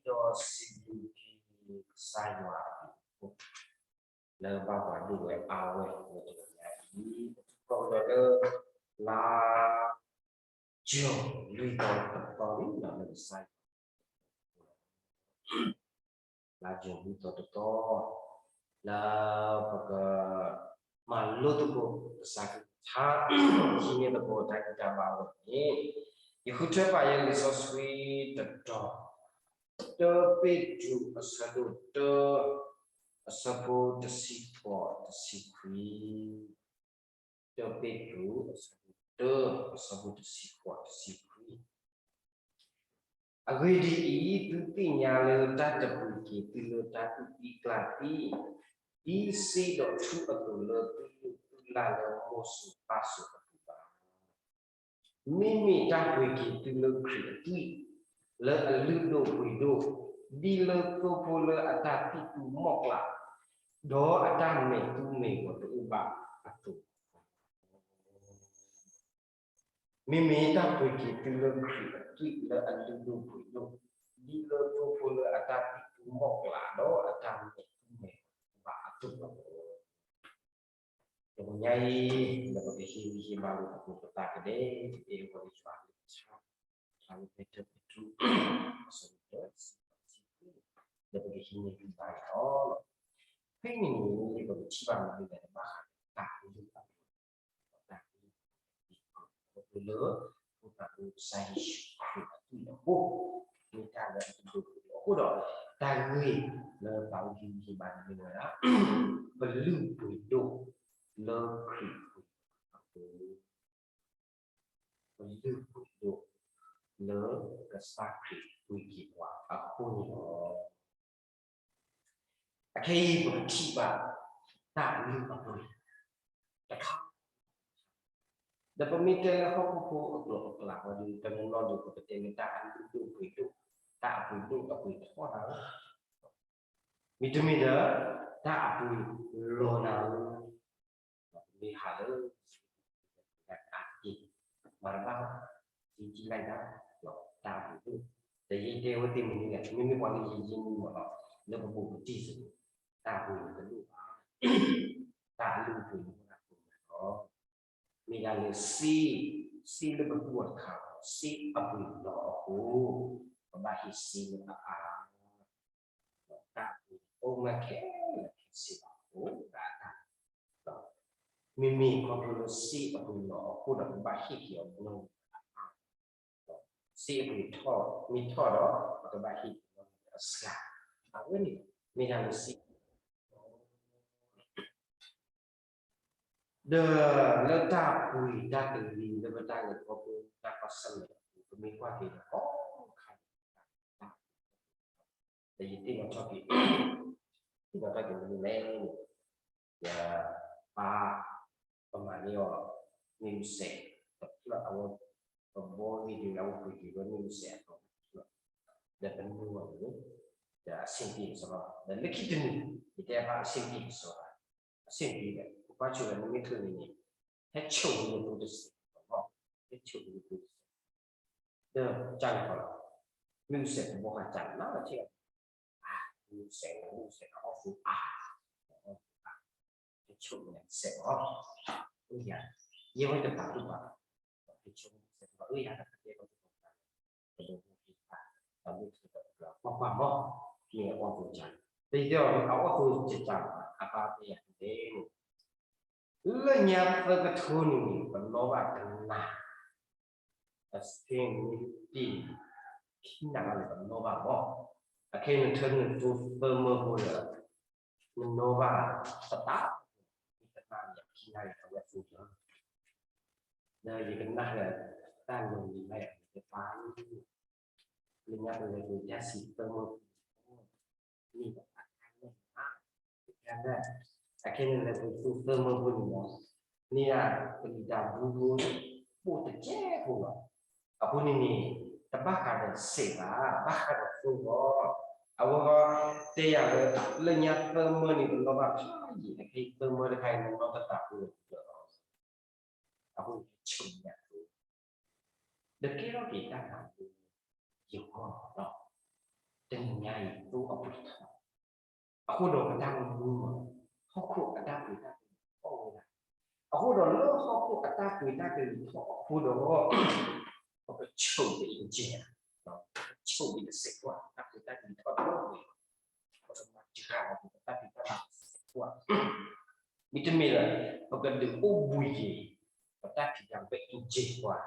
ဒီးစံးဘျုးက့ၤကစၢ်ယွၤအဘျုးအဖှိၣ် လၢဘၣ်ပှၤဒိၣ်ဝဲအါဝဲလၢတနံၤညါအံၤ, ပထူၣ်ဖျီၣ်ကဒီးလၢ လါ June လွံၢ်သီတသီန့ၣ် လၢကစၢ်ယွၤ လါ June လွံၢ်သီတသီ လၢပကမၤလိသကိးကစၢ်ခရံာ်အကလုၢ်ကထါ, ဟံးန့ၢ်သကိးတၢ်ဂံၢ်တၢ်ဘါအဂီၢ်န့ၣ်, ယဃုထၢပာ်ယဲလံာ်စီဆှံတတီၤ, တၢပ့းတရူးအဆၢဒိၣ်တၢ အဆၢဖိတဆံဃိးတဆံခွံ, တၢပ့းတရူး အဆၢဒိၣ်တၢ အဆၢဖိတဆံဃိးတဆံခွံ. အဂ့ၢ်ဒ်အံၤ, သုသ့ၣ်ညါလၢတၢ်တပှ့ၤက့ၤသုလၢတၢ်အုၣ်သံကျၢ်သံ, ဒ်စ့ဒီးထူအသိးလၢသုလုၢ်သုလၢ်လၢမိၢ်စိၤပၢ်စိၤအပူၤဘၣ်. မ့မ့ၢ်တၢ်ပှ့ၤက့ၤသုလၢခရံာ်အသွံၣ်, လၢအလုၢ်ဒိၣ်ပှ့ၤဒိၣ်, ဒ်လၢသိဖိလၢအတၢ်သံၣ်သူမီၢ်ကျၢ်, ဒီးအတၢ်မဲာ်သူမဲာ်ဂီၤတအိၣ်ဘၣ်အသိး မ့မ့ၢ်တၢ်ပှ့ၤက့ၤသုလၢခရံာ်အသွံၣ်လၢအလုၢ်ဒိၣ်ပှ့ၤဒိၣ်, ဒ်လၢသိဖိလၢအတၢ်သံၣ်သူမီၢ်ကျၢ်ဒီးအတၢ်မဲာ်သူမဲာ်ဘၣ်အသိးလီၤ. တနံၤညါအံၤ လၢပကဟ့ၣ်ဂံၢ်ဟ့ၣ်ဘါလိာ်သကိးပသးကဒဲကဒဲအဂီၢ်န့ၣ် ယွၤကလုၢ်ကထါ ဖျါလၢဖဲတၢပ့းတရူး အဆၢဒိၣ်တၢ ဆံခွံ လၢပကဟံးန့ၢ်ဂံၢ်ဘါန့ၣ်လီၤ. ဖဲအံၤန့ၣ် ပကထံၣ်ဘၣ်မနုၤလဲၣ်န့ၣ် ဘၣ်ဃးဒီးတၢ်လုၢ်အပှ့ၤ တၢ်လုၢ်အပှ့ၤလၢ ပဖိသၣ်ဖိကစၢ်ယ့ၣ်ၡူးခရံာ်အသွံၣ်အဃိ, မ့ၢ်တၢ်လၢအလုၢ်ဒိၣ်ပှ့ၤဒိၣ်အဃိဒီး တၢ်ဂ့ၢ်လၢပာ်ဝဲဟံးဂံၢ်ဟ့ၣ်ဘါန့ၣ်မ့ၢ်ဝဲဒၣ် ပလုၢ်ပှ့ၤဒိၣ်လၢခရံာ်ပှ့ၤအဃိ ပလုၢ်ပှ့ၤဒိၣ် လၢကစၢ်ခရံာ်ပှ့ၤက့ၤပှၤအဃိန့ၣ်လီၤ. အခဲအံၤပကထံၣ်ဘၣ် တၢ်လုၢ်အပှ့ၤတခါ, ဒီးပမ့ၢ်တဲလၢဟီၣ်ခိၣ်ဖိအကျိာ်အကျဲအဂီၢ်ဒီး တနီၤနီၤဒီး ပကတဲလၢတၢ်အလုၢ်ဒိၣ်ပှ့ၤဒိၣ်, တၢ်အပှ့ၤဒိၣ်အပှ့ၤထီၣ်နၤဧၢ, မ့တမ့ၢ်ဒီး တၢ်အပှ့ၤလီၤနၤဧၢ, ပမ့ၢ်ဟးလၢ တၢ်အက့ၢ် မၤတဘၣ် ယံကံလိုက်ဒၣ် တၢ်အပှ့ၤဒိၣ်, ဒီးယတဲဝဲသ့ၣ်မနုၤလဲၣ်, မ့မ့ၢ်ပှၤလၢယယံမံမီၢ်လီၤ လၢပဘူးပတံၢ်စ့ၢ်ကီး တၢ်အပှ့ၤတဒိၣ်ဘၣ်, တၢ်အလုၢ်အပှ့ၤန့ၣ် မ့ၢ်ဒၣ်လၢစ့, စ့လၢပသူၣ်အီၤတခါလီၤ, စ့အပှ့ၤလီၤအဃိ, ပဘၣ်ဟ့ၣ်စ့လၢအအါ တၢ်အပှ့ၤအိၣ်မးခဲလၢာ်ခဲဆ့ဘၣ်အဃိ, မ့မ့ၢ်ခီဖျိလၢစ့အပှ့ၤလီၤအဃိဒီး ပဘၣ်ဟ့ၣ်က့ၤအီၤနီၢ်ဂံၢ်အါ, စ့အပှ့ၤထီၣ် မ့ၢ်ထီၣ်ဒီး ပကဘၣ်ဟ့ၣ်က့ၤနီၢ်ဂံၢ်အစှၤ, အဝဲန့ၣ် မ့ၢ်ဒၣ်လၢစ့ ဒီးလၢတၢ်ပှ့ၤတၢ်ကလံၤ လၢပတၢ်လဲၤခီဖျိတၢ်ကွၢ်ဆၢၣ်မဲာ်အပူၤ ပမ့ၢ်ကွၢ်က့ၤဒီး ကိးခါ ဒီးယသ့ၣ်နီၣ်ထီၣ်က့ၤ, သ့ၣ်နီၣ်ထီၣ်က့ၤမနုၤလဲၣ်န့ၣ်, ယပၢ် ပမၤန့ၢ်အီၤ မ့ၣ်အူစဲးတဖျၢၣ်အဝဲ, ပဘီဂ့ၤက့ၤလၢအဝဲပှ့ၤက့ၤဝဲမ့ၣ်အူစဲးအဖျၢၣ်, ဒီးပနုာ်အီၤန့ၣ်, ဒီးအဆင်ပြေကစီဒီ, ဒီးလၢခံတနံၤ ယတဲဘၣ်အဆင်ပြေကစီဒီ, အဆင်ပြေဒီး ပကွၢ်ဆိဒီး နမ့ၢ်ချုးန့ၣ်န့ၣ် ဟဲဆိးဝဲလၢပူၤတစဲးလီၤ, ဟဲဆိးဝဲလၢပူၤတစဲး ဒီးကၢ်လဲၤဃီလီၤ, မ့ၣ်အူစဲးတဘီဃးကၢ်လီၤ နၢ်ထံၣ်လီၤ, မ့ၣ်အူစဲး မ့ၣ်အူစဲး အီၣ်သူအါ, ဟဲဆိးဝဲစဲးလီၤ, ယဲဝဲတပာ်သူၣ်ပာ်သး, ဟဲဆိးဝဲစဲးလီၤ အၢယၤတပာ်တဲလီၤ, ပှၤမ့ၢ်ကွၢ်မး, မ့ၢ်အီၣ်သူကၢ်, ပတဲအီၤ အအီၣ်သူကၢ် အပၢ်တဲယၤန့ၣ် လၢညါသၢကထိန့ၣ်န့ၣ် ပနီၣ်ဘၣ်တနၤ, အဆ့ၣ်မ့ၢ်တ့ၢ် ခံနၤဘၣ်န့ၣ် ပနီၣ်ဘၣ်မး, အခဲအံၤနထၢနသိသၢမၢဖိဒီး နနီၣ်ဘၣ်တသး, မ့ၢ်တနၤန့ၣ် ခံနၤန့ၣ် အဝဲသူကၢ်, ဒီးယကနၣ်ဒီး တၢ်လီၤလံၤဘၣ်ယၤ ယပၢ် လၢညါပလဲၤပှ့ၤတၢ်ဆံးသၢမၢဖိန့ၣ်, မ့ၢ်အတၢ်လၢ, အခဲအံၤန့ၣ် လဲၤပှ့ၤသူသၢမၢဖိန့ၣ်မး, မ့ၢ်ဒၣ်ပလံၤတၢ်ဘျုးဘိ ပိၣ်တကဲဖိလီၤ, အဃိန့ၣ်န့ၣ် တဘၣ်ဃးဒီးစဲးဘၣ်, ဘၣ်ဃးဒီးသိလီၤ, အဝဲတဲယၤလၢ လၢညါသၢမၢန့ၣ် ပနီၣ်ဘၣ်ဖးယံာ် အခဲအံၤသၢမၢတခါအံၤ နနီၣ်တသးဖိလၢၤလီၤ အဃိန့ၣ် ဆိၣ်ညါအသိး ဒီးကဲထီၣ်က့ၤတၢ်မၤလိ ယဂီၢ်လီၤ. တနံၤညါအံၤသိအပှ့ၤထီၣ်, အဃိဒီးပတၢ်မူမး ဟီၣ်ခိၣ်အတၢ်ပှ့ၤတၢ်ကလုာ်ထီၣ်ဝဲဒၣ်, အဃိဒီးလၢဟီၣ်ခိၣ်အတၢ်ပှ့ၤတၢ်ကလုာ်ထီၣ်အဃိဒီး ပကဆိၣ်ဂ့ၤအံၤကဲ, ပကဆိၣ်ဂ့ၤတစဲးကွၢ် တၢ်ပှ့ၤတၢ်ကလုာ်ထီၣ်ဒီး ပကမၤတံၤဃာ်ဒီးပတၢ်ဖံးတၢ်မၤတစဲးကွၢ် မ့တမ့ၢ်ဒီး ပကဒုးအိၣ်ဘှံးက့ၤ ပတၢ်ဖံးတၢ်မၤ ပအံၤကဲကွၢ်,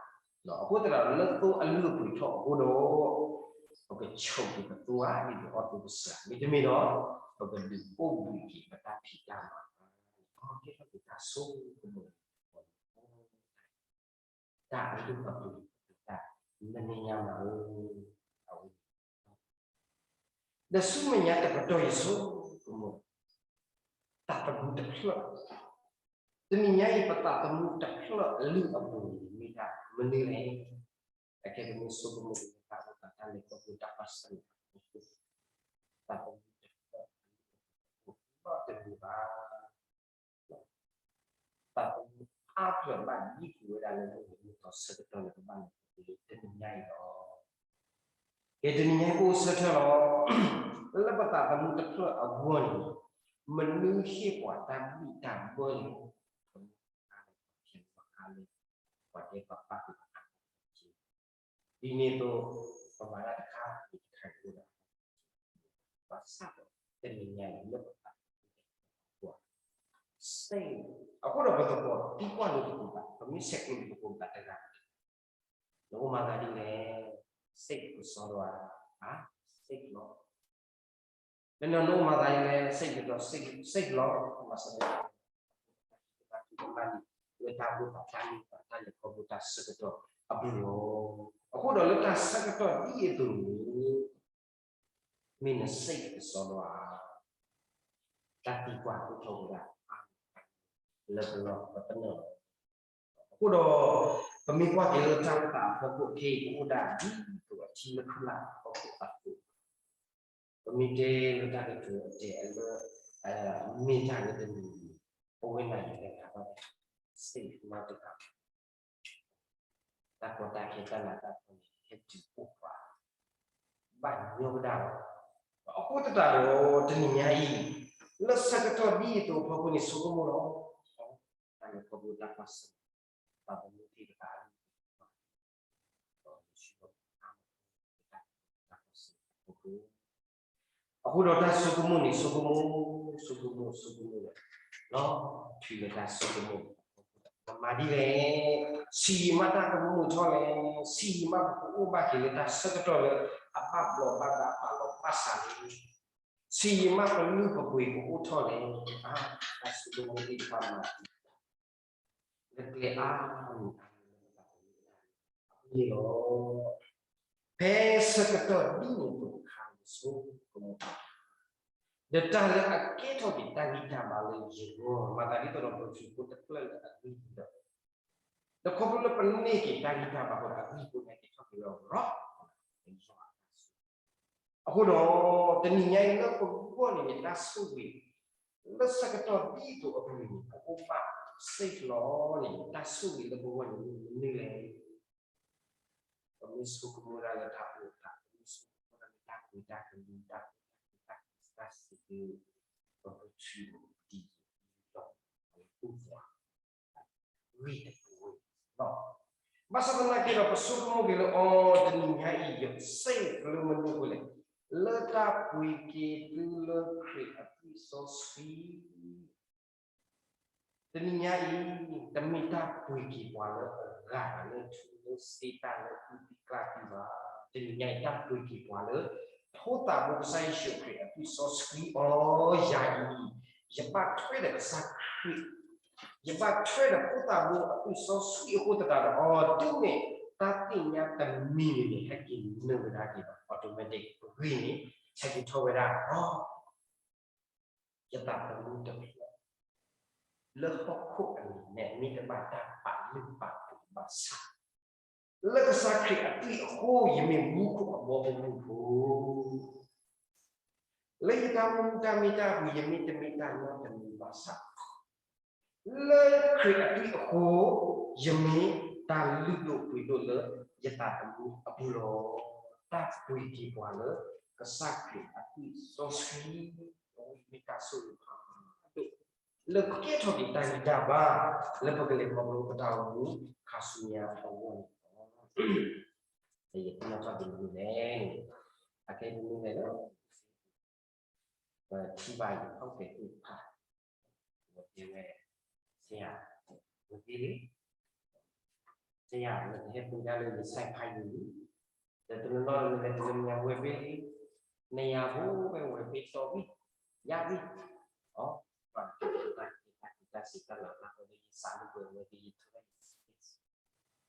အဃိသတးဒီးလၢသိအလုၢ်အပှ့ၤထီၣ်အဃိဒီး ပကဆိၣ်ဂ့ၤပသိဧါ ဒ်သိးအီၣ်သိပစၢၤ, မ့တမ့ၢ်ဒီး ပကဒုးအိၣ်ဘှံးက့ၤပတၢ်ဖံးတၢ်မၤ, ကဲထီၣ်က့ၤတၢ်ဆိကမိၣ် တၢ်အလုၢ်အပှ့ၤတၢ် လၢမဲာ်ညါမးဧၢ, အဝဲ ဒီးဆူမဲာ်ညါတကတီၢ်ယဆိကမိၣ် သးသမူတဖျၢၣ်, တနံၤညါအံၤ ပသးသမူတဖျၢၣ်အလုၢ်အပှ့ၤန့ၣ် မ့ၢ်တၢ်မနုၤလဲၣ်. အကဲပမ့ၢ်ဆိကမိၣ်က့ၤတၢ်အိၣ်သးတၢ်လဲၤခီဖျိတၢ်ပာ်စၢၤ သးသမူတဖျၢၣ်အလုၢ်အပှ့ၤ ဘၣ်တမုာ်ဘၣ် သးသမူအါဖျၢၣ်ဘၣ်ဒံးကွံာ်ဝဲဒၣ်လၢ မုၢ်နံၤမုၢ်သီဆၢကတီၢ်လၢကဘၣ်လဲၤခီဖျိတနံၤညါအံၤလီၤ. ကဲတနံၤညါအံၤအိၣ်ဆၢထၢၣ်လီၤ. လၢပသးသမူတဖျၢၣ်အဂီၢ်န့ၣ် မနုၤဟ့ၣ်ပှၤတၢ်ဘံၣ်တၢ်ဘၢန့ၣ် ပမ့ၢ်အါလဲၣ် ပှၤတဲပှၤပာ်က့ၤပှၤအါ ဒ်န့ၣ်အသိး ပမၤတၢ်တခါအံၤတခါအံၤအိၣ်ဒီး ဘၣ်ဆၣ်ဒီးတနံၤညါအံၤလၢပသးသမူ စ့ၢ် အဃိဒီးပသကိးသံကွၢ်လိာ်သကိးသး ပမ့ၢ်ဆဲးကျိးလိာ်သကိးသးတဂၤ နအိၣ်မၤသးဒ်လဲၣ်, စ့ၢ်ကစီဒီဧါ, စ့ၢ်ကလီၤ. မ့ၢ်နအိၣ်မၤသးဒ်လဲၣ်, စ့ၢ်ကစီဒီ, စ့ၢ်ကလီၤ, မၤစၢၤ လၢတၢ်အိၣ်သးတၢ်မ့ၢ်သးတၢ်လဲၤခီဖျိတၢ်ဆၢကတီၢ်အပူၤလီၤ. အဃိဒီးလၢတၢ်ဆၢကတီၢ်ဒ်အံၤအသိးန့ၣ် မ့ၢ်နစ့ၢ်ကစီဒီဧါ, တၢ်သံကွၢ်အိၣ်ထီၣ်ဝဲဒၣ် လၢပလီၢ်ပပနီၣ်လီၤ. အဃိဒီး ပမ့ၢ်ကွၢ်က့ၤလၢတၢ်အိၣ်သးအဖီခိၣ်ခဲအံၤ ပအိၣ်ဒၣ်ဒ်သိးအထံလၢခီလာ်အဖီခိၣ်အသိး ပမ့ၢ်တဲလၢတၢ်ကတိၤအတဲအလၢ မ့ၢ်တၢ်လၢတမံၤမံၤ ပဝဲနၤယၤတဂၤဘၣ် စ့ၢ်ကမၤတဂၤ တၢ်ကီတၢ်ခဲတၢ်နးတၢ်ဖှီၣ်န့ၣ် ဟဲတုၤအိၣ်ပှၤ ဘၣ်ညီကဒၣ်လီၤ. အဃိသတးဒီး တနံၤညါအံၤ လၢဆၢကတီၢ်ဒ်အံၤအသိးအဖီခိၣ်န့ၣ် ဆိကမိၣ်လီၤ. တၢ်လဲၤခီဖျိတၢ်ပာ်စၢၤ ပှၤသမူသ့ၣ်တဖၣ်အဂီၢ် ဒီးယ့ၣ်ၡူးဒီး အဃိဒီးတၢ်ဆိကမိၣ်န့ၣ် ဆိကမိၣ်, ဆိကမိၣ်, ဆိကမိၣ်လီၤ. လီၤထွံလၢတၢ်ဆိကမိၣ်န့ၣ် ပမၤဒ်လဲၣ်, ဆံးယံာ်မးတၢ်ကမုာ်ထီၣ်လဲၣ်, ဆံးယံာ်မးပကအိၣ်ဘၣ်က့ၤလၢတၢ်ဆၢကတီၢ်လၢ အဘၣ်ဘျီးဘၣ်ဒါဘၣ်လီၢ်ဘၣ်စးလဲၣ်, ဆံးယံာ်မးပလုၢ်ပပှ့ၤကအိၣ်ထီၣ်လဲၣ်, တၢ်ဆိကမိၣ်သ့ၣ်တဖၣ်မၤ လၢကျဲအါမံၤအါ န့ၣ်လီၤ. ဖဲဆၢကတီၢ်ဒ်န့ၣ်အသိးတခါ ယဆိကမိၣ် ဒီးတၢ်လၢအကဲထီၣ်က့ၤတၢ်ဂံၢ်တၢ်ဘါလၢယဂီၢ် မၤသးဒ်သိးဒီး ပှၤခရံာ်ဖိတဖျၢၣ်လၢအဂံၢ်ဒီး ဒီးခီဖျိလၢပန့ၢ်က့ၤတၢ်ဂံၢ်တၢ်ဘါအဃိဒီး အဂံၢ်ဖိန့ၣ်က့ၤထီၣ်က့ၤလၢ အဃိဒီး တနံၤညါအံၤလၢပဂီၢ်န့ၣ်န့ၣ် တၢ်ဆိၣ်ဂ့ၤ လၢဆၢကတီၢ်ဒ်သိးအပူၤန့ၣ် ပအိၣ်ဘၣ်စ့ၢ်ကီးလီၤန့ၣ် တၢ်ဆိၣ်ဂ့ၤလၢပဂီၢ်န့ၣ်မ့ၢ်မနုၤလဲၣ်. ပမ့ၢ်ဆိကမိၣ်ဒၣ်လၢတၢ်အိၣ်သး, ပမ့ၢ်ဆိကမိၣ်ဒၣ်လၢတၢ်ပှ့ၤတၢ်ကလုာ်, တၢ်ပှ့ၤတၢ်ကလုာ်, တၢ်စံးက့ၤ ပကထံၣ်ဒ်သိး အဝဲအိၣ်သး ဂ့ၢ်တပူၤဝဲလီၤ. ဘၣ်ဆၣ်သနာ်က့ဒီး ပဆိကမိၣ်က့ၤလၢအီၤ တနံၤညါအံၤ ယစ့ၢ်ကီးလၢမနုၤအဃိလဲၣ်, လၢတၢ်ပှ့ၤက့ၤသုလၢခရံာ်အသွံၣ်စီဆှံ တနံၤညါအံၤ တမ့ၢ်တၢ်ပှ့ၤက့ၤပှၤလၢအဂၤလၢထူလၢစ့တၢ်လၢအုၣ်သံကျၢ်သံဘၣ်. တနံၤညါအံၤ တၢ်ပှ့ၤက့ၤပှၤလၢ ဖိသၣ်ဘိကစၢ်ယ့ၣ်ၡူးခရံာ်အသွံၣ်စီဆှံအီၤ ယၤအံၤ ယဘၣ်ထွဲဒီးကစၢ်ခရံာ် ယဘၣ်ထွဲဒီးဖိသၣ်ဘိအသွံၣ်စီဆှံအဃိသတးဒီး အီၤဒ်န့ၣ် တၢ်သ့ၣ်ညါတမံၤန့ၣ် ဟဲက့ၤနုာ်ဝဲဒၣ်က့ၤဒီး automatic ပဂ့ၢ်န့ၣ် ဟဲက့ၤထီၣ်ဝဲဒၣ်ဒီး ယသးသမူတဖျၢၣ် လၢဟီၣ်ခိၣ်အမဲာ်ညါ မ့ၢ်တဘၣ်တၢ်ပာ်လုၢ်ပာ်ပှ့ၤဘၣ်ဆၣ် လၢကစၢ်ခရံာ်အသွံၣ်အဃိ ယမ့ၢ်မူခိၣ်အဘီအမုၢ်ဖိ လၢယတၢ်အိၣ်မူတၢ်မ့ၢ်တၢ်ပှၤ ယမ့ၢ်တမ့ၢ်တၢ်နီတမံၤဘၣ်ဆၣ် လၢခရံာ်အသွံၣ်အဃိ ယမ့ၢ်တၢ်လုၢ်ဒိၣ်ပှ့ၤဒိၣ်လၢယသးသမူအပူၤလီၤ. တၢ်ပှ့ၤက့ၤပှၤလၢ ကစၢ်ခရံာ်အသွံၣ်စီဆှံ အဝဲမ့ၢ်တၢ်ဆိၣ်ဂ့ၤဖးဒိၣ် လၢကဲထီၣ်က့ၤတၢ်ဂံၢ်တၢ်ဘါ လၢပကလဲၤခီဖျိပတၢ်အိၣ်မူခါဆူညါအဂီၢ်န့ၣ်လီၤ. ယသ့ၣ်နီၣ်ထီၣ်က့ၤမနုၤလဲၣ်န့ၣ် အခဲအံၤမနုၤလဲၣ်လၢ ပထံၣ်ဘၣ်ယဖီၣ်ကဲသ့ၣ်တဖၣ် ဝဲတဲဝဲ ဆရာ ဝဲတဲလံ ဆရာ နကဟဲပူၤတၢ်လၢယစဲးဖးယံၤလံ ဒီးတနီၤနီၤန့ၣ် တနံၤညါဝဲၢ်ဘ့ၣ် နယၤဖိဝဲဝဲၢ်ဘ့ၣ်တီဘ့ၣ် ယါဘ့ၣ် အီ ပှၤတၢ်တၢ်တၢ်စံးတၢ်လၤတၢ်ကီလၢယစးလၢပှဲၤဝဲကယံၤထူ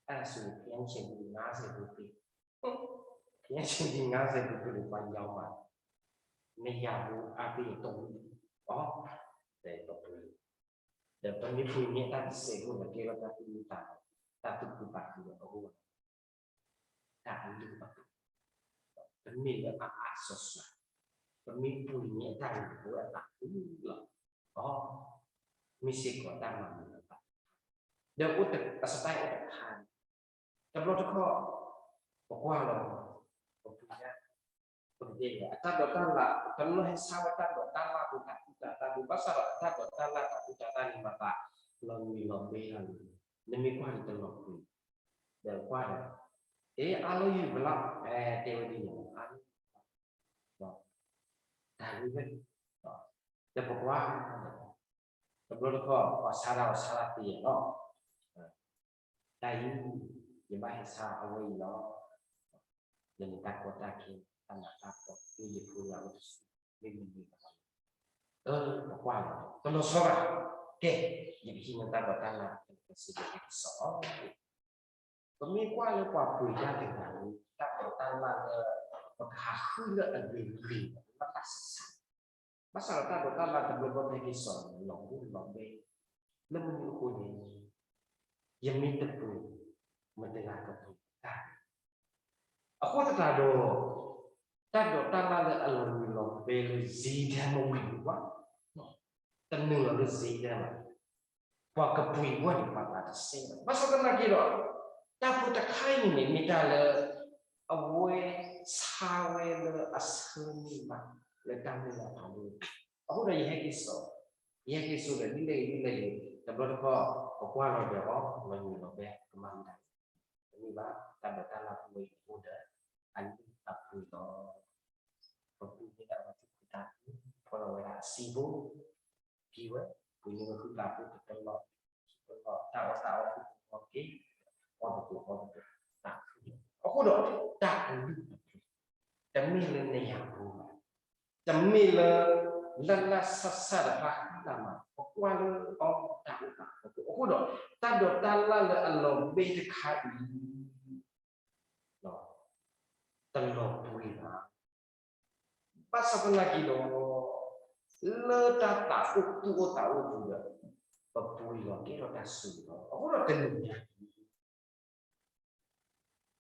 အဲၣ်ဒိးစံး ဖဲဆ့ၣ်ဒုးငါးဆယ် ဘူးပ့ၤ ဖဲဆ့ၣ်ဒုးငါးဆယ် ဘူးပ့ၤ ပှၤယီၤမး နယၤဖိအါဘ့ၣ်တီဘ့ၣ် အီ တဲတီဘ့ၣ် ဒီးပမ့ၢ်ပှ့ၤန့ၢ်တၢ်တစဲးဖိဒီး ကဲထီၣ်တၢ်သူၣ်မံသးမံ တၢ်သူၣ်ခုသးခုဒီးအဂီၢ် တၢ်အလုၢ်အပှ့ၤ ပမ့ၢ်လၢအအါစီဆှံ ပမ့ၢ်ပှ့ၤန့ၢ်အတၢ်ဂ့ၤ ပဝဲအသးခုလီၤ အီ မ့ၢ်စ့ၢ်ကီးတၢ်မၤမုာ်အသး ဒီးအိၣ်တ အစတၢ်အိၣ်တခါ တဘျီတခီၣ် ပကွၢ်လီၤ ပပှ့ၤတၢ် ပကတဲလၢ အတၢ်ဒိးတၢ်လၢ် တနီၤဟဲဆါဝဲတၢ်ဒိးတၢ်လၢ် ပတၢ်ကူၣ်တၢ်သးဒီး ဘၣ်ဆၣ်ဒီးအတၢ်ဒိးတၢ်လၢ် တၢ်ကူၣ်တၢ်သးန့ၣ် မၤသးလီၤနံၤလီၤဘဲလီၤန့ၣ် နမ့ၢ်ကွၢ်န့ၣ်တလီၤပှ့ၤ ဒီးကွၢ်ဒီး အ့ အါလီၤယုၢ်ဘၣ်လီၤ တဲဝဲဒ်န့ၣ် အါလီၤ တၢ်ဂ့ၢ်ဝဲ ဒီးပကွၢ် တဘျီတခီၣ် ပှၤဆါတၢ်အီၤဆါတၢ်သ့လီၤ တၢ်အံၤ ယဘၣ်ဟဲဆါအဝဲအံၤလီၤ လၢနတၢ်ကီတၢ်ခဲ တၢ်နးတၢ်ဖှီၣ် လၢယဖိယလံၤတစု မ့ၢ်မနုၤလဲၣ် အၢ ပကွၢ်လီၤ တလီၤဆီဘၣ် ကဲ ယကဟံးန့ၢ်တၢ်ဒိးတၢ်လၢ် တစဲးကစီၣ်အီၤ ပမ့ၢ်ကွၢ်လၢပှၤပှ့ၤတၢ်တဂၤန့ၣ် တၢ်ဒိးတၢ်လၢ်လၢ ပကဟးဃုလၢအဂ့ၤဂ့ၤ လၢတၢ်ဆးဆး ဘၣ်ဆၣ်ဒီးတၢ်ဒိးတၢ်လၢ်တဘျီဘျီဖဲကစီၣ်န့ၣ် လီၤဘိလီၤဘဲ လၢမနုၤအဃိန့ၣ် ယမ့ၢ်တပှ့ၤ မတဂၤကပှ့ၤတၢ် အဃိသတးဒီး တၢ်ဒိးတၢ်လၢ်လၢအလီၤဘိလီၤဘဲလၢ ဈေးတန်းမဝံၤဘူးဘၣ် တနုာ်လီၤလၢ ဈေးတန်း ဘၣ် ပှၤကပှ့ၤဝဲန့ၣ် ပှၤသးတစဲဘၣ် ဘၣ်ဆၣ်သနာ်က့ဒီး တၢ်ဖိတခါအံၤန့ၣ် မ့ၢ်တၢ်လၢ အဝဲဆါဝဲလၢအဆၢန့ၢ်ဘၣ် လၢတၢ်မုၢ်လၢ်ဖးဒိၣ် အဃိဒီးယဟဲက့ၤစိာ် ယဟဲက့ၤစိာ်ဒီးဒ်လဲၣ်ဂ့ၤဒ်လဲၣ်ဂ့ၤ တဘျီတခီၣ် ပကွၢ်လီၤဒီးအီၤ လီၤဘိလီၤဘဲ ကမၤမနုၤ တမ့ၢ်ဘၣ် တၢ်ဒိးတၢ်လၢ်ဖိဝဲအံၤအိၣ်ဒီး အလုၢ်အပှ့ၤလီၤ ပပှ့ၤန့ၢ်ဒၣ်ဝဲထူၣ်ဖှံသးညီ ဖီလီၤဝဲဒၣ်အစုဖိ က့ၤဝဲ ပှ့ၤန့ၢ်ဝဲဃုာ်လၢ်ဖိတလီၢ် တလီၢ် တၢ်အီၣ်တၢ်အီ ဃုာ်ဃုာ်အီၣ်က့ၤ အီၣ်တကိးအီတကိး သးခုလီၤ အဃိဒီး တၢ်အလုၢ်အပှ့ၤ တမ့ၢ်လၢနယၤဖိဘၣ် တမ့ၢ်လၢ လၢ်လၢ်ဆၣ်ဆၣ်ဒီးပှၤဃုလၢ်မး ပကွၢ်လၢအီၤတၢ်အိၣ်သးအဃိ အဃိဒီး တၢ်ဒိးတၢ်လၢ်လၢအလီၤဘဲတခါအံၤ တလီၤပှ့ၤဘၣ် ဘၣ်ဆၣ်သနာ်က့ဒီး လၢတၢ်သးအိၣ်သူၣ်အိၣ်သးအိၣ်ပူၤဒီး ပပှ့ၤလီၤကဲထီၣ်တၢ်ဆိၣ်ဂ့ၤလီၤ အဃိဒီးတနံၤညါ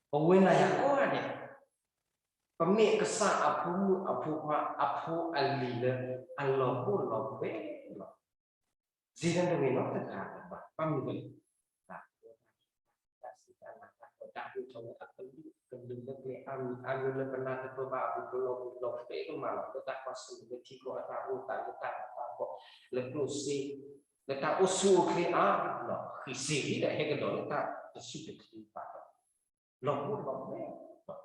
အံၤ ပဝဲနၤယၤကိးဂၤဒဲး ပမ့ၢ်ကစၢ်အဖိမုၣ်အဖိခွါအဖိအလံၤလၢအလီၤဘိလီၤဘဲလီၤ စ့တၢ်တဂ့ၤနီတဂၤလၢၤဘၣ် ဘၣ်မနုၤလဲၣ် တၢ်စံးတၢ်နာ်တၢ်ကီတၢ်အိၣ်ထီၣ်ဝဲအကလုာ်ကလုာ်လၢကျဲအါမံၤအါမံၤလၢပနၢ်တပၢၢ်ဘၣ်အပူၤ ပလီၤဘိလီၤဘဲကမၣ်လီၤ လၢတၢ်ကွၢ်ဆၢၣ်မဲာ်လၢထံကီၢ်အတၢ်အိၣ်သးလၢတၢ်နးတၢ်ဖှီၣ် လၢကျိၣ်စ့ လၢတၢ်အိၣ်ဆူၣ်အိၣ်ချ့အါ ဃ့စ့ၢ်ကီးဒီးဟဲကဒီးလၢတၢ်တဆူၣ်တချ့ဘၣ်ဒီး လီၤဘိလီၤဘဲ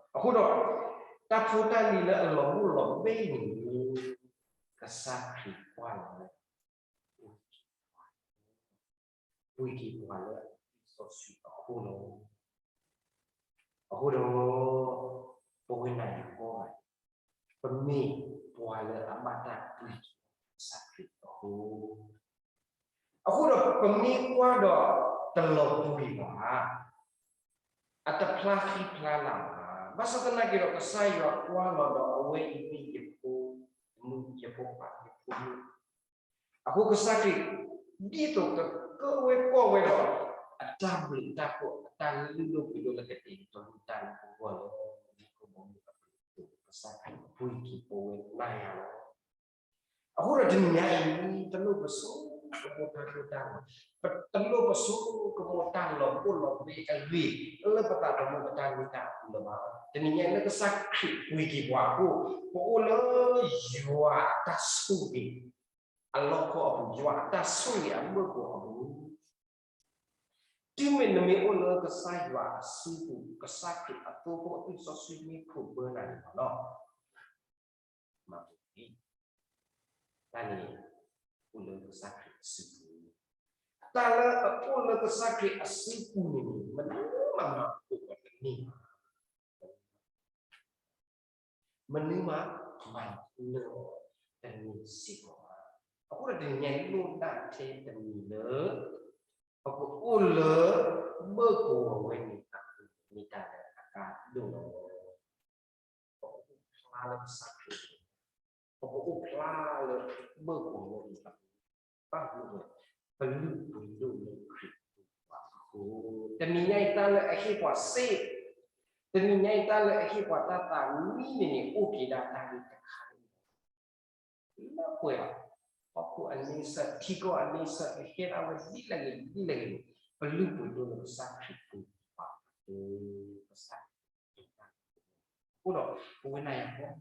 အဃိဒီး တၢ်ဖိတၢ်လံၤလၢအလီၤဘိလီၤဘဲအံၤန့ၣ် ကစၢ်ခရံာ်ကွၢ်လီၤဝဲ ပှ့ၤက့ၤပှၤလၢအသွံၣ်စီဆှံအဃိလီၤ. အဃိဒီး ပဝဲနၤယၤကိးဂၤဒဲး ပမ့ၢ်ပှၤလၢအဘၣ်တၢ်ပှ့ၤက့ၤကစၢ်ခရံာ်အဃိ အဃိဒီးပမ့ၢ်ကွၢ်ဒီးတလီၤပှ့ၤဘၣ် အတဖျါဃံဖျါလၤဘၣ်. ဘၣ်ဆၣ်သနာ်က့ဒီး ကစၢ်ယွၤကွၢ်လီၤဒီးအဝဲအံၤမ့ၢ်ယဖိမုၣ် ယဖိခွါ ယဖိမုၣ် အဃိကစၢ်ခရံာ် ဒ်သိးကကၢၣ်ဝဲကိးဝဲဒီး အတၢ်ဘျုးတၢ်ဖှိၣ် အတၢ်လုၢ်ဒိၣ်ပှ့ၤဒိၣ်လၢကတဲာ်ကတီၤန့ၢ်တၢ်လၢပဂီၢ်လၢ မူခိၣ်ဘီမုၢ်အပူၤ ကစၢ်ခရံာ်ပှ့ၤက့ၤပဝဲနၤယၤလီၤ. အဃိဒီးတနံၤညါအံၤ တလိၣ်ပဆိ ပတၢ်အိၣ်ဖှိၣ်တၢ်ဃူတၢ်ဖိး, ပတလိၣ်ပဆိကမိၣ်တၢ်လီၤပှီၢ်လီၤဘှံးအဂ့ၢ် လၢပသးသမူပတၢ်ဂ့ၢ်တၢ်အပူၤလၢၤဘၣ်. တနံၤညါလၢကစၢ်ခရံာ်ပှ့ၤက့ၤပှၤအဃိ ပအိၣ်လၢယွၤအတၢ်ဆိၣ်ဂ့ၤအလီၢ်ခီအပူၤ, ယွၤအတၢ်ဆိၣ်ဂ့ၤအဘၢၣ်စၢၤအပူၤ တုၤမ့ၢ်နမ့ၢ်အိၣ်လၢကစၢ်ယွၤအစုပူၤ, ကစၢ်ခရံာ်အသိဖိအသွံၣ်စီဆှံမ့ၢ်ခိးဘၢနၤန့ၣ်လီၤ. မၤပူၤန့ၣ်, တၢ်န့ၣ် အိၣ်လၢကစၢ်ခရံာ်အစုပူၤ, တၢ်လၢအအိၣ်လၢကစၢ်ခရံာ်အစုပူၤန့ၣ်န့ၣ် မနုၤမၤမၤပူၤတန့ၢ်ဘၣ်. မနုၤမၤမၤနၢၤအီၤတန့ၢ်စ့ၢ်ကီးဘၣ်. အဃိဒီးတနံၤညါလိၣ်ဒၣ်ထဲတမံၤလၢ ပကအိၣ်လၢဘၢၣ်စၢၤဝဲန့ၣ်အပူၤ မ့ၢ်တၢ်လၢအကါဒိၣ်လီၤ. ပကအိၣ်ဖျါလၢကစၢ်ခရံာ်, ပကအိၣ်ဖျါလၢဘၢၣ်စၢၤဝဲန့ၣ်အပူၤ, ဘၣ်မနုၤလဲၣ်, ပလုၢ်ပှ့ၤဒိၣ်လၢခရံာ်ပူၤအဃိ, တနံၤညါအံၤတၢ်လၢအဟ့ၣ်ပှၤစ့ၢ်, တနံၤညါအံၤတၢ်လၢအဟ့ၣ်ပှၤတၢ်သးဝံၣ်န့ၣ်န့ၣ် အိၣ်က့ၤဒၣ်တၢ်ဂ့ၢ်တခါန့ၣ် လၢပှဲၤလီၤ. ဟီၣ်ခိၣ်အန့ဆၢၣ်, ထံကီၢ်အန့ဆၢၣ်, ကဟဲဒၣ်ဝဲဒ်လဲၣ်ဂ့ၤဒ်လဲၣ်ဂ့ၤန့ၣ်, ပလုၢ်ပှ့ၤဒိၣ်လၢကစၢ်ခရံာ်ပူၤဘၣ်အဃိ, ကစၢ်ခရံာ်ပူၤဘၣ်အဃိဒီး ပဝဲနၤယၤ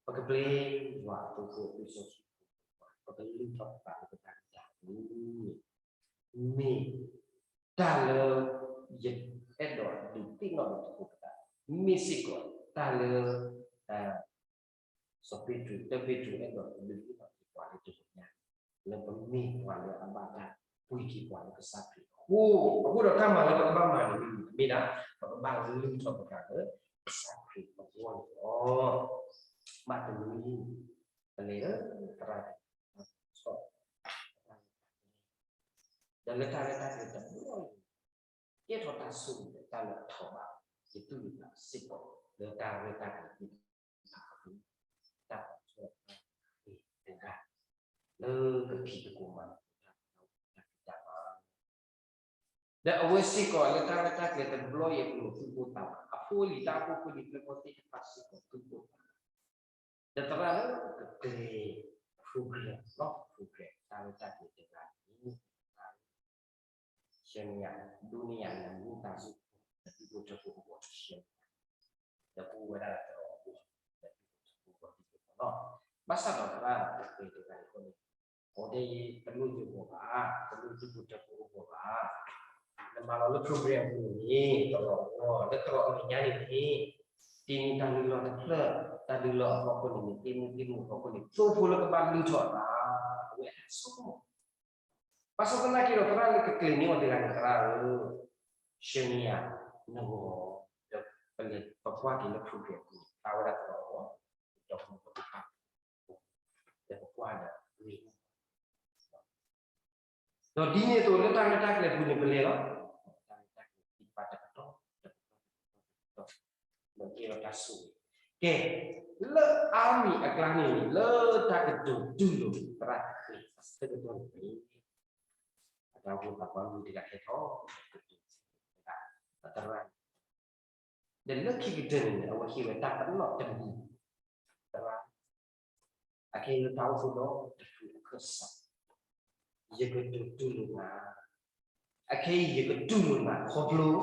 ပကပျဲယွၤအသိဖိအသွံၣ်စီဆှံ, ပကလုၢ်ထီၣ်ပသးလၢပတၢ်ဂ့ၢ်တၢ်အပူၤန့ၣ် မ့ၢ်တၢ်လၢ ယအဲၣ်ဒိးဒုးသ့ၣ်နီၣ်ဒံးသကိးပသး, မ့ၢ်စ့ၢ်ကီးတၢ်လၢ စီၤပ့းတရူး, တၢ်ပ့းတရူးအဲၣ်ဒိးဒုးသ့ၣ်နီၣ်က့ၤပှၤလၢတနံၤညါ, လၢပမ့ၢ်ပှၤလၢအဘၣ်တၢ်ပှ့ၤက့ၤပှၤလၢကစၢ်ခရံာ်အဃိ, အဃိဒီးတၢ်မၤလၢပကဘၣ်မၤန့ၣ်မ့ၢ်ဒၣ် ပကဘၣ်လုၢ်ထီၣ်ပသးလၢကစၢ်ခရံာ်အဂီၢ်န့ၣ်လီၤ. ဘၣ်တနံၤ ပလဲၤလၢသရၣ် ဒီးလၢတၢ်ရဲၣ်တၢ်ကျဲၤတဘျီအံၤ, ကဲထီၣ်တၢ်ဆိၣ်ဂ့ၤဒီးတၢ်လၢအထီၣ်ဘၣ်ယသူၣ်ယသးစ့ၢ်ကီး လၢတၢ်ရဲၣ်တၢ်ကျဲၤသ့ၣ်တဖၣ်အပူၤ, တၢ်ပာ်ထီၣ်တၢ်ဂ့ၢ်တဂၤ လၢကဖံးသကိးမၤသကိးတၢ် တၢ်ဖံးတၢ်မၤ ဒီးအဝဲစ့ၢ်ကီးလၢတၢ်ရဲၣ်တၢ်ကျဲၤတဘျီအံၤအပူၤန့ၣ် သူၣ်ပိၢ်သးဝး, အဖိအလံၤတၢ်အိၣ်ဖှိၣ်ဖိလံၤကျဲဖိသ့ၣ်တဖၣ်စ့ၢ်ကီးသူၣ်ပိၢ်သးဝး, ဒီးသရၣ်လၢကကျဲၤ program လီၤ program တၢ်ရဲၣ်တၢ်ကျဲၤတဂၤန့ၣ် ရှဲမ့ၢ်ယါ, ဒိးန့ၢ်ယၤလၢမူသးစူၤ နသူၣ်ဖိထၢဖိအဂီၢ် ရှဲမ့ၢ်ယါ, ဒီးပအိၣ်ဝဲဒၣ်ဒီးသရိာ်ဖိ နသူၣ်ဖိထၢဖိအဂီၢ်ဒ်သိးသိးလီၤ. ဘၣ်ဆၣ်ဒီးသရၣ်ကကျဲၤတဂၤအံၤအဃိန့ၣ်, အဝဲတဲယၤ တလိၣ်ယဂီၢ်ဘၣ်, တလိၣ်သူၣ်ဖိထၢဖိအဂီၢ်ဘၣ်, နမၤလီၤလၢ program အပူၤန့ၣ် သရိာ်အဂီၢ် လၢသရိာ်အမဲာ်ညါန့ၣ်န့ၣ် တ့မူတၢ်လုၢ်လီၢ်တဖျၢၣ်, တၢ်လုၢ်လီၢ်အဖီခိၣ်န့ၣ်န့ၣ် တ့မူတ့မူအဖီခိၣ်န့ၣ် သိဖိလၢကဘၣ်လုၢ်ထီၣ်အသး, အဝဲအတၢ်ဆိကမိၣ် ဘၣ်ဆၣ်သနာ်က့ဒီး သရၣ်လၢကကျဲၤန့ၢ်အီၤတဂၤန့ၣ် သရၣ်ဧၢ, ရှဲမ့ၢ်ယါ, နဂီၢ်, ဒီးပလဲၤပကွၢ်က့ၤလၢ program အပူၤန့ၣ် ဖျါဝဲဒၣ်သရိာ်အဂီၢ်, ဒီးပကွၢ်ဒီးဂ့ၤ ဒီးဒ်န့ၣ်အသိးလၢတၢ်ရဲၣ်တၢ်ကျဲၤအပူၤန့ၣ် ပလဲၤလီၤ, တၢ်ရဲၣ်တၢ်ကျဲၤသ့ၣ်တဖၣ်တကတီၢ်တကတီၢ်တကတီၢ် ဒီးကဲထီၣ်တၢ်ဆိၣ်ဂ့ၤ, ကဲ, လၢအါမံၤအကျါန့ၣ် လၢတၢ်ကတိၤတူၢ်လိာ် သရၣ်တဂၤအဆၢကတီၢ်န့ၣ် အတၢ်အိၣ်ဖှိၣ်သးပှၢ်မုၣ်တဂၤဟဲထီၣ် ကတိၤဝဲဒၣ် သရၣ် ဒီးလၢခံကတၢၢ်န့ၣ် အဝဲဟ့ၣ်ဝဲတၢ်ပနီၣ်တမံၤ, သရၣ်, အခဲအံၤလၢတၢ်အိၣ်ဖှိၣ်ဒီတဖုအခၢၣ်စး, ယကတိၤတူၢ်လိာ်နၤ, အခဲအံၤယကတူၢ်လိာ်နၤခီဖျိ တၢ်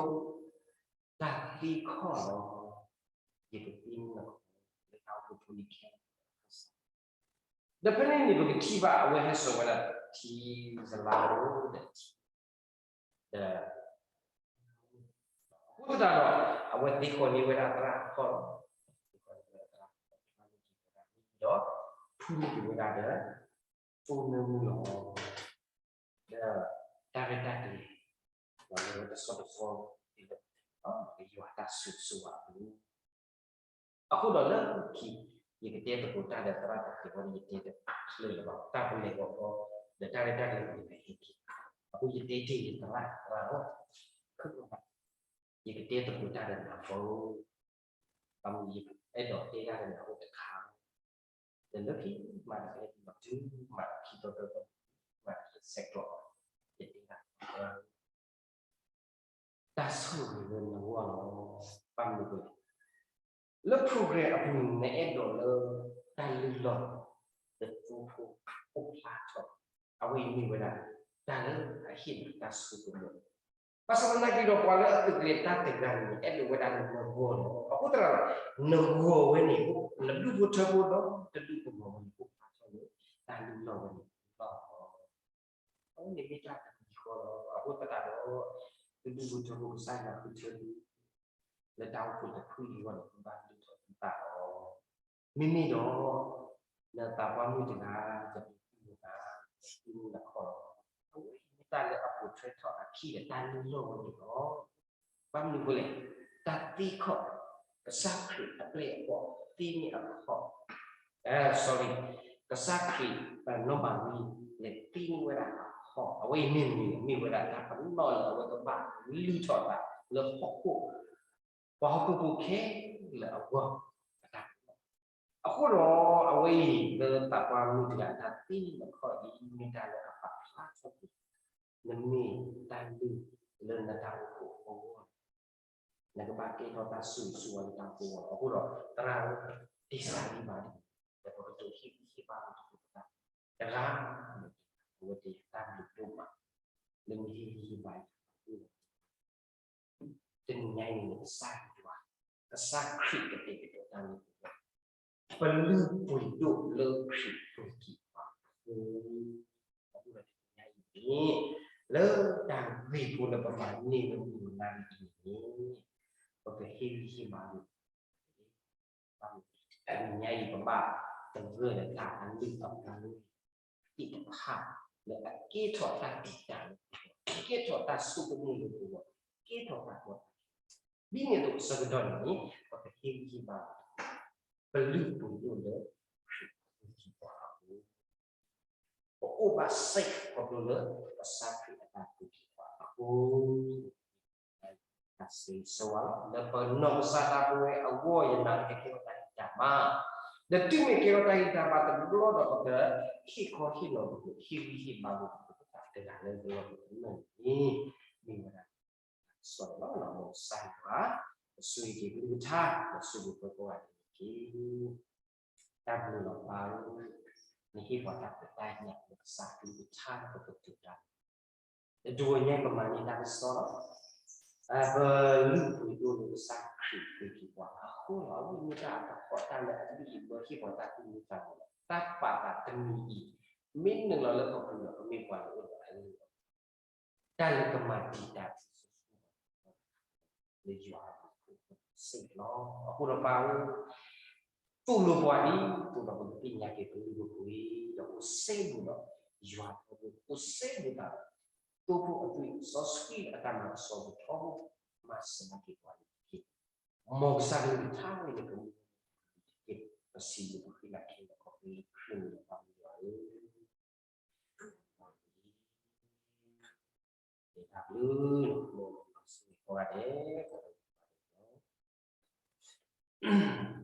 သံခီၣ်လီၤ, ယကသံနၤခီဖျိလၢတၢ်အိၣ်ဖှိၣ်ဖိလံၤခဲလၢာ်အခၢၣ်စး ဒီးဖဲန့ၣ်န့ၣ် ပကထံၣ်ဘၣ်အဝဲဟဲစိာ်ဝဲဒၣ်ထံစလါအိၣ်ဒီးထံ, ဒီး အဃိသတးဒီး အဝဲသ့ၣ်ဃီၤန့ၢ်ဝဲဒၣ်သရၣ်ခီၣ်လီၤ, ဒီးဖုန့ၢ်က့ၤဝဲဒၣ်ဒီး ဖိနၢမူလီၤ, ဒီးတၢ်ရဲၣ်တၢ်ကျဲၤ လီၤလၢတဆီတဆီ ဒ်လၢ ယွၤတၢ်ဆိၣ်ဂ့ၤဆိၣ်ဝါအပူၤ အဃိဒီးလၢခံ ယကတဲသကိးတၢ်ဒီးသရၣ်တချုးဘၣ်ဒီး ယတဲတချုးလၢၤဘၣ် တၢ်ပလဲၤဂီၤခီ ဒီးတၢ်ရဲၣ်တၢ်ကျဲၤန့ၣ် ပဟဲက့ၤ, အဃိယတဲတ့ၢ်လံသရၣ် သရၣ်ဧၢ, ယကတဲသကိးတၢ်ဒီးနၤဖိ, ဘၣ်မနုၤယအဲၣ်ဒိးတဲတၢ်ဒီးနၤဖိတခါ, ဒီးလၢခံမၤတၢ်ကဲ မၤတုၤမၤခံသီသၢသီ မၤတၢ်ဆဲးကျိး ယတဲဒၣ် တၢ်ဆိၣ်ဂ့ၤလၢနဂီၢ်လီၤ. ဘၣ်မနုၤအဃိလဲၣ်, လၢ program အပူၤန့ၣ် နအဲၣ်ဒိးလၢ တၢ်လုၢ်လီၢ် လၢသိဖိအိၣ်ဖျါထီၣ် အဝဲအံၤမ့ၢ်ဝဲဒၣ် တၢ်လၢအဟ့ၣ်နၤတၢ်ဆိကမိၣ်, ဘၣ်ဆၣ်သနာ်က့ဒီး ပှၤလၢအသုးကလၢၤတၢ်တဂၤန့ၣ် အဲၣ်ဒိးဝဲဒၣ်နဂီၢ်လီၤ. အဃိသတးဒီး နဂီၢ်ဝဲန့ၣ် နဒူၣ်ဖိထၢဖိဒီး တဒူၣ်ဖိမီၤဝဲန့ၣ် အိၣ်ဖျါထီၣ်လၢ တၢ်လုၢ်လီၢ်ဝဲန့ၣ်လီၤ. အဝဲန့ၣ်မ့ၢ်တၢ်တမံၤဃီလီၤ. အဃိသတးဒီး တဒူၣ်ဖိထၢဖိ ကစၢ်ယွၤဃုထၢဒု လၢတၢ်အိၣ်ဖှိၣ်တဖုအံၤအဂီၢ်န့ၣ် သုဘၣ်လုၢ်ထီၣ်သုသးလီၤ. မ့မ့ၢ်ဒီး နသးပှၢ်မုၣ်တဂၤ ယမ့ၢ်မုၣ်တဂၤ ယမ့ၢ်မုၣ်နခီၣ်လီၤ. အဝဲအံၤမ့ၢ်တၢ်လၢအပိာ်ထွဲထီၣ်အခံဒီးတၢ်လုၢ်လီၢ်ဝဲန့ၣ်လီၤ. ဘၣ်မနုၤအဃိလဲၣ်, တၢ်သံခီၣ် ကစၢ်ခရံာ်အပျဲၢ်အဘီၣ်သံန့ၢ်အခီၣ်, အဲ sorry, ကစၢ်ခရံာ် နီၢ်မၤရံ လဲၤသံန့ၢ်ဝဲဒၣ်အခီၣ်, အဝဲအံၤမ့ၢ်မနုၤလဲၣ်, မ့ၢ်ဝဲဒၣ်တၢ်ပနီၣ်လၢအဝဲကဘၣ်လုၢ်ထီၣ်အသးလၢဟီၣ်ခိၣ်, ပှၤဟီၣ်ခိၣ်ဖိခဲလၢာ်အဂီၢ်အတၢ်ပနီၣ်. အဃိဒီး အဝဲအံၤလၢသးပှၢ်မုၣ်တဂၤအတၢ်သံန့ၢ်အခီၣ်အံၤ မ့ၢ်တၢ်လၢအပာ်ဖျါထီၣ်က့ၤ နမ့ၢ်တၢ်လုၢ်လၢနတၢ်အိၣ်ဖှိၣ်အဂီၢ် နကဘၣ်ကဲထီၣ်တၢ်ဆိၣ်ဂ့ၤဆိၣ်ဝါလၢတၢ်အိၣ်ဖှိၣ်အဂီၢ်လီၤ. အဃိဒီး သရၣ်ဧၢ, တ့ၢ်စၢ်ဂံၢ်ဘါဒ် ဒီးပကတိၤဟ့ၣ်ဂံၢ်ဟ့ၣ်ဘါလၢပသး တဂၤ အဝဲတ့ၢ်တၢ်ဘျုးဒိၣ်မး လၢမ့ၢ်ဟ့ၣ်ဂံၢ်ဟ့ၣ်ဘါယၤ တနံၤညါအံၤန့ၣ် ကစၢ်ယွၤ, ကစၢ်ခရံာ်ကတဲာ်ကတီၤတၢ်လၢပဂီၢ်, ပလုၢ်ပှ့ၤဒိၣ်လၢခရံာ်ပှ့ၤက့ၤပှၤအဃိ, အဃိဒီးတနံၤညါအံၤန့ၣ် လၢတၢ်ဂ့ၢ်ဖိလၢပမၤန့ၢ်လၢမုၢ်နၤအံၤန့ၣ် ပကဟ့ၣ်ဂံၢ်ဟ့ၣ်ဘါလၢ တနံၤညါအံၤ ပဘၣ်သဂၢၢ်ဒီးတၢ်အလုၢ်အပှ့ၤသ့ၣ်တဖၣ် လၢအကဲထီၣ်တၢ်တံာ်တာ်လၢပဂီၢ်, ကဲထီၣ်တၢ်ဆိကမိၣ်လၢပဂီၢ်, ကဲထီၣ်တၢ်ကီတၢ်ခဲ, ဒ်န့ၣ်အသိးအဆၢကတီၢ်န့ၣ် ပကဟ့ၣ်ဂံၢ်ဟ့ၣ်ဘါ ပလုၢ်ပှ့ၤဒိၣ်လၢခရံာ်ပှ့ၤက့ၤပှၤအဃိ ပအိၣ်ဘၣ် safe ခီဖျိလၢ ကစၢ်ခရံာ်အတၢ်ပှ့ၤက့ၤပှၤအဃိ, တၢ်ဆိၣ်ဂ့ၤဆိၣ်ဝါလီၤ. လၢပနီၢ်ကစၢ်ဒၣ်ပဝဲအဂီၢ် ယနာ်လၢကကဲထီၣ်တၢ်ဂံၢ်တၢ်ဘါ, ဒီးတုၤမ့ၢ်ကဲထီၣ်တၢ်ဂံၢ်တၢ်ဘါတဘျီဒီး ပကဟ့ၣ်ခီဟ့ၣ်နီၤပှၤ ဟ့ၣ်ဂံၢ်ဟ့ၣ်ဘါပှၤ ပသးတဂၤလၢတဂၤလၢ်လၢ်န့ၣ် မ့ၢ်ဝဲဒၣ် စီၤလီၤလီၤ မ်ကစၢ်ယွၤ ကဆိၣ်ဂ့ၤက့ၤကလုၢ်ကထါ ဒီးဆိၣ်ဂ့ၤပှၤကိးဂၤဒဲးန့ၣ်တက့ၢ်. တၢ်ဘျုးလီၤပၢ်ဧၢ, နဟ့ၣ်ပှၤတၢ်ခွဲးတၢ်ယာ်လၢကစၢ်ကလုၢ်ကထါလၢပကတိၤတၢ်, တဒိးညါပမၤန့ၢ်တၢ်ကစီၣ်လီၤ. ပလုၢ်ပှ့ၤဒိၣ်လၢကစၢ်ခရံာ်ပှ့ၤက့ၤပှၤအဃိလီၤ. အဝဲမ့ၢ်တၢ်အကပီၤတၢ်လၢအဘံၣ်အဘၢဟ့ၣ်ပှၤတၢ်သူၣ်မံသးမုာ်လီၤ. တၢ်ပာ်သးတမံၤအံၤ မ့ၢ်နုာ်လီၤလၢပပူၤဒီး ပမ့ၢ်ပှၤလၢအအိၣ်ဒီးအလုၢ်အလၢ် တၢ်လၢကမၤတံာ်တာ်ပှၤ လၢယွၤအပူၤစ့ၢ်ကီးလီၤ. အဃိဒီးပၢ်ဧၢ, သိၣ်လိပှၤဒ်သိးဒီးပကသ့ၣ်ညါက့ၤပလုၢ်ပပှ့ၤ ဒီးအိၣ်စ့ၢ်ကီးဒီးယွၤထီဘိ, အိၣ်စ့ၢ်ကီးဒီး သိဖိအသွံၣ်စီဆှံအတၢ်မၤကဆှီပူၤထီဘိ, မၤစၢၤက့ၤပှၤန့ၣ်တက့ၢ်. မ်ကစၢ်ကလုၢ်ကထါန့ၣ် ကမူၣ်က့ၤပစံးဘျုးပဃ့လၢခဲလၢာ် ခီဖျိလၢခရံာ်န့ၣ် ပၢ်မုၢ်ယွၤဧၢ. တၢ်ဘျုး, မ်ဆိၣ်ဂ့ၤကိးဂၤဒဲး,